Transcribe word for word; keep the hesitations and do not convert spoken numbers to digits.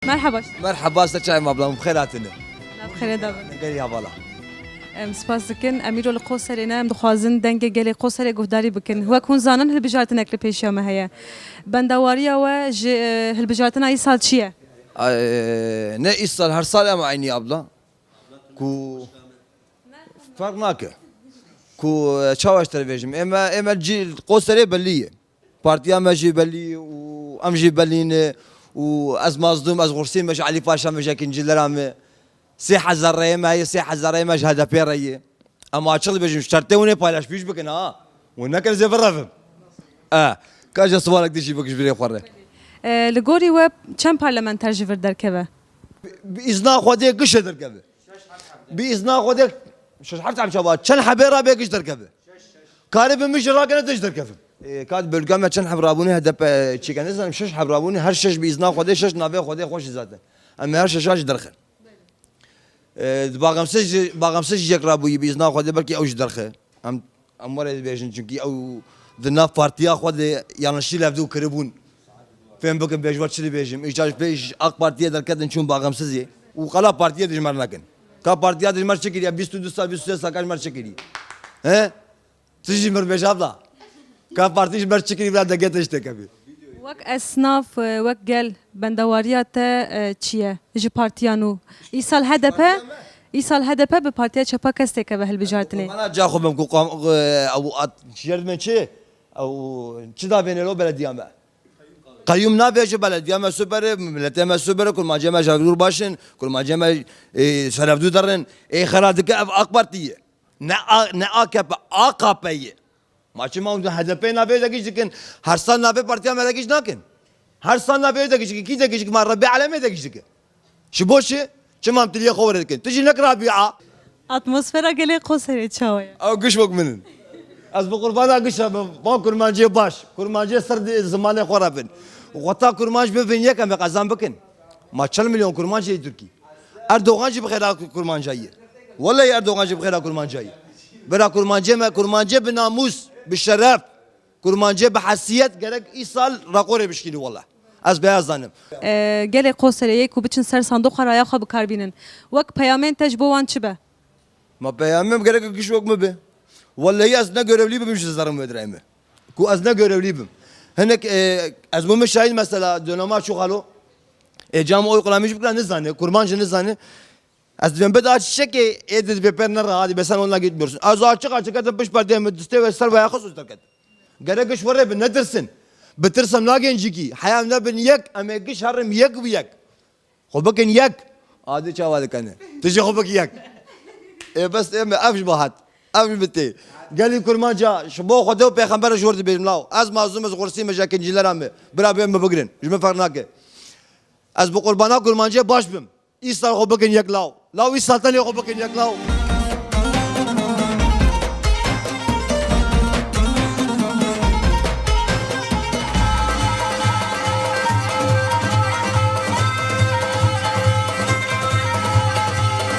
Merhaba. Merheba, ser çayê me ablam, bi xêr hatine. Bi xêrê de bin. Gelî hevala. Em spas dikin. Em îro li Qoserê ne, em dixwazin dengê gelê Qoserê guhdarî bikin. Wek hûn zanin hilbijartinek li pêşiya me heye. Bendawariya we ji e, hilbijartina îsal çi ye? Ee, ne îsal, her sal em aynî abla. Ku ferq nake. Ku e, çawa ji te re bêjim? Ême, ême cî Qoserê bellî ye. Partiya me jî bellî û em jî bellî ne û ez Mazlûm, ez Xursîn me ji Elî Paşa me ji Ekincilera me. Sê hezar reyê me heye, sê hezar reyê me ji H D P re ye. Em açiq dibêjin, şertê hûn ê paylaşmîş bikin ha. Hûn nekin ez ê birevim. E, ka ji sualek din jî bik ji birê xwe re. E, li gorî we çend parlamenter ji vir derkeve? Bi îzna Xwedê giş derkeve. Bi îzna Xwedê şeş heft em çawa çend hebê rabe giş derkeve. Karê bi min jî rakene te jî derkevim. E, kat bölge me çend heb rabûne H D P çêke nizanim şeş heb rabûne her şeş bi îzna Xwedê şeş navê Xwedê xweş zaten. Em her şeşa jî derxin. E, di Baxemsiz jî, Baxemsiz jî yek rabûyî bi îzna Xwedê belkî ew jî derxe. Em, em were dibêjin çunkî ew di nav partiya xwe de yanlişî levdû kiribûn. Fêm bikin bêjwa çi dibêjim. Îca ji pêş AK Partiyê derketin çûn Baxemsizê. Û qala partiyê dijmer nekin. Ka partiya dijmer çi kiriye? Bîst û du sal, bîst û sê sal ka ji me çi kiriye? He? Tu jî mir bêj abla. Ka partî ji me çi kiriye bila degê te ji têkevî? Wek esnaf, e, wek gel, bendawariya te e, çi ye? Ji partiya nû. Îsal H D P, îsal H D P bi partiya çepa kes têkeve hilbijartinê. Bana ca xwe bim ku qam-, e, ew at, çi yer me çi? Ew çi da vênelo belediya me? Qeyûm nabêje belediya me super e, miletê me super e, kurmancê me ji hevdûr baş in, kurmancê me, e, serevdû derin. Ê xera dike ev AK Partî ye. Ne A-, ne AKP, AKP ye. Ma çima hûn H D P navê de giş dikin? Her sal navê partiya me de giş nakin. Her sal navê de giş dikin. Kî de giş dikin? Ma Rebî Alemê de giş dikin. Ji bo çi? Çima em tiliyê xwe were dikin? Tu jî nek Rabîa. Atmosfera gelê Qoserê çawa ye? Ew giş wek min in. Ez bi qurbana gişa bim. Van kurmancê baş. Kurmancê ser di-, zimanê xwe re bin. Xweta kurmanc bibin yek em ê qezan bikin. Ma çil milyon kurmanc ê Tirkî. Erdogan jî bi xêra kurmanca ye. Wellahî Erdogan jî bi xêra kurmanca ye. Bira kurmancê me, kurmancê bi namûs, bi şeref. Kurmancê bi hesiyet gerek îsal raporê bişkînî wele. Ez beyaz zanim. E, gelê Qoserê yê ku biçin ser sandoqa raya xwe bi kar bînin. Wek peyamên te ji bo wan çi be? Ma peyamê min gerek giş wek min be. Wellehî ez ne görevlî bibim ji zerrim wê dirayê min. Ku ez ne görevlî bim. Hinek, e, ez bû min şahîd mesela dönema çû xalo. E, cam oy kullanmış bikira nizane. Kurmancı nizane. Ez dibêm bida çiçekê ê di dibê per ne rahat be sen onunla gitmiyorsun. Ez açık açık etim piş perdeye mi diste ve ser veya xus terket. Gerek iş vere bi nedirsin. Bitirsem na genciki. Hayal ne bin yek em ê giş herim yek bi yek. Xwe bikin yek. Adi çawa dikene. Tu jî xwe bik yek. Ê bes ê me ev ji bahat. Ev ji bitê. Gelî kurmanca ji bo Xwedê û pêxember ji wir dibêjim law. Ez mazlum ez xursî me ji ekincîlera me. Bira bê me bigrin. Ji min ferq nake. Ez bi qurbana kurmancê baş bim. Îsal xwe bikin yek law. Law îsal tenê xwe bikin yek law.